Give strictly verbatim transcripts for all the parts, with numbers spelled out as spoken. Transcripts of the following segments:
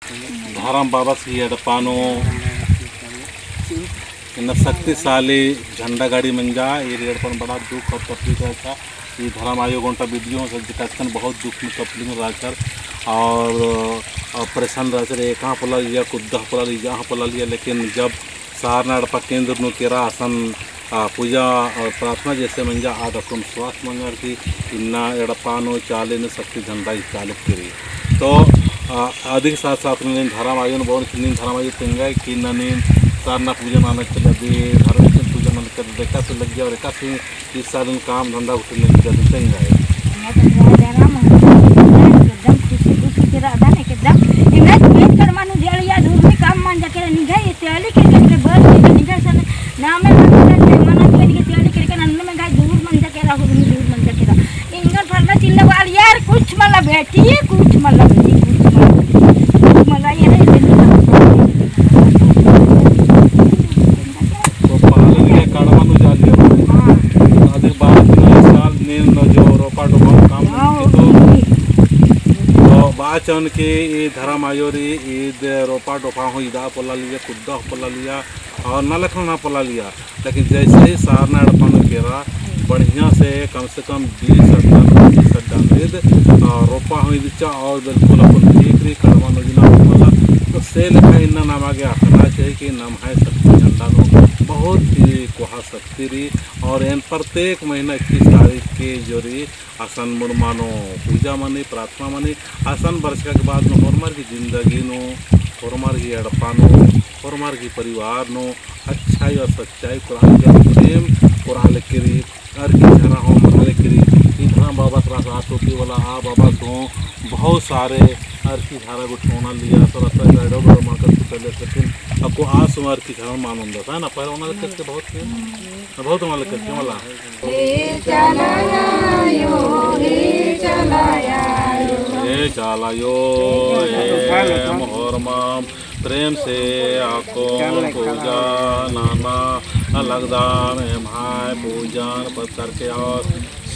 धरम बाबस ही एड़पा नू इन्ना शक्तिशाली झंडा गाड़ी मंजा, ईर एड़पन बड़ा दुख और तकलीफ रहचा। ई धरम आयो गोंटा video से दिखाचकन बहुत दुख में तकलीफ में रहचर और, और परेशान रहचर, एका पोल्ला लिया, कुद्दा पोल्ला लिया, जहाँ पोल्ला लिया, लेकिन जब सारना एड़पा केंद्र नू केरा असन, आ, पूजा और प्रार्थना जैसे मंजा आद अक्कुन स्वास्थ्य मंजर की इन्ना एड़पा नू चाले नू शक्ति झंडा ही चाले केरी। तो, आ, अधिक साथ साथ में धरम आयोन बोन कि नीन धरम आयो तेंगा कि इन्ना नीन सारना पूजा नना लगदय, धरम पूजा नना लगदय, एकासे लग्गिया और एकासे ई सालन काम धंधा उठे नहीं जल्दी तेंगा है। इन्ना तो जरा जरा मन एकदम खुशी खुशी के रअदन एकदम। इन्ना तो मेन कड़मा नू जलिया धूर में काम मंजा केरा निंग्है, ये त्याली के करके बस के निंग्है सन नामे मंजा के मना के निंग्है त्याली करके नन्ने में गाय धूर मंजा केरा, धूर मंजा केरा। एंगन फरना चिल्ला वाल यार, कुछ मला बेटी, कुछ मला बेटी, कुछ मला बेटी, कुछ मला ये रही बेटी। तो पहले के कड़वा नू जालिया। हाँ। अधिक बारह तेरह साल नीन जो रोपा डोबा काम हाँ, की तो, वो भी। तो बाचन के ई धरम आयो रई, ईद रोपा डोबा हूँ इदा पोल्ला लिया, कुद्दा पोल्ला लिया, और नलख नना पोल्ला लिया। लेकिन जैसे ही सारना एड़पा नू केरा, बढ़िया से कम से कम बीस अड्डा, पच्चीस अड्डा ईद, आ, रोपा हूँ इदचा और बिल्कुल अक्कुन ठीक रई, कड़वा नू जिना होला। तो से लेखा इन्ना नमा गे अख़ना चाहिए कि नम्है शक्ति झंडा नू बहुत ही कोहा शक्ति रई और एन प्रत्येक महीना इक्कीस तारीख के जो रई असन मुड़मा नू पूजा मनी, प्रार्थना मनी, असन बरचका के बाद नू होरमर की जिंदगी नू, होरमर की एड़पा नू, होरमर की परिवार नू अच्छाई और सच्चाई कोरआ लगी, प्रेम कोरआ लगी रई, अरखी झरा हूँ मना लगी रई। ई धरम बाबा तरा सा टोपी वाला आ बाबा तो बहुत सारे अरखी झरा गुट्ठोना लिया, तो रास्ता गाड़ो बड़ो माकर कुछ ले सकिन। अक्कु आस उमर की झरा मान उंदा था ना, पर ओना लगी के बहुत के, बहुत ओना लगी के वाला। हे चाला आयो, हे चाला आयो। हे चाला आयो, हे मोहरमा प्रेम से अक्कुन पूजा नना लगदम, एम्है पूजन पत्तर के और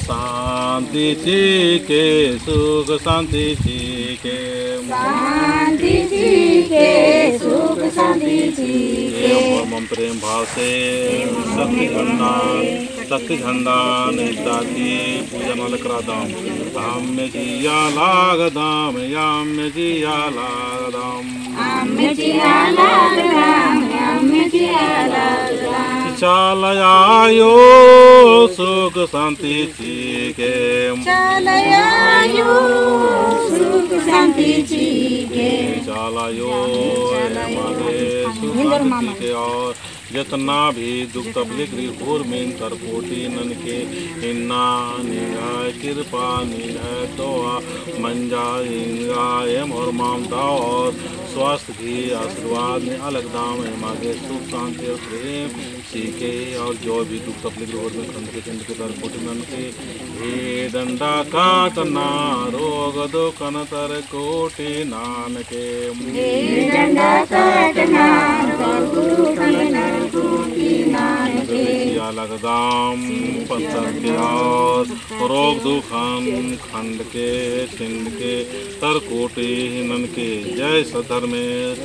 शांति चिके, सुख शांति चिके। शांति चिके, सुख शांति चिके। एम प्रेम भाव से शक्ति झंडा, शक्ति झंडा नेता की पूजा नना लगदम। अम्म जिया लगदम, अम्म जिया लगदम। अम्म जिया लगदम, अम्म जिया लगदम। चाला आयो सुख शांति चिके। चाला आयो सुख शांति चिके। चाला आयो एमागे सुख शांति चिके और जेतना भी दुख तकलीफ रई होरमिन तरकोटी ननके इन्ना निंग्है कृपा निंग्है दोआ मंजा, एंगा एम होरमाम दव और स्वास्थ्य भी आशीर्वाद नेआ लगदम, एमागे सुख शांति और प्रेम चिके और जो भी दुख तकलीफ रई होरमिन खंडके खंडके तरकोटी ननके, हे डंडा काटना रोग दुखन तरकोटी ननके। हे डंडा काटना रोग दुखन तरकोटी ननके। जिया लगदम पत्तर के और रोग दुखन खंडके खंडके तरकोटी ननके। जय सत धर्मेस।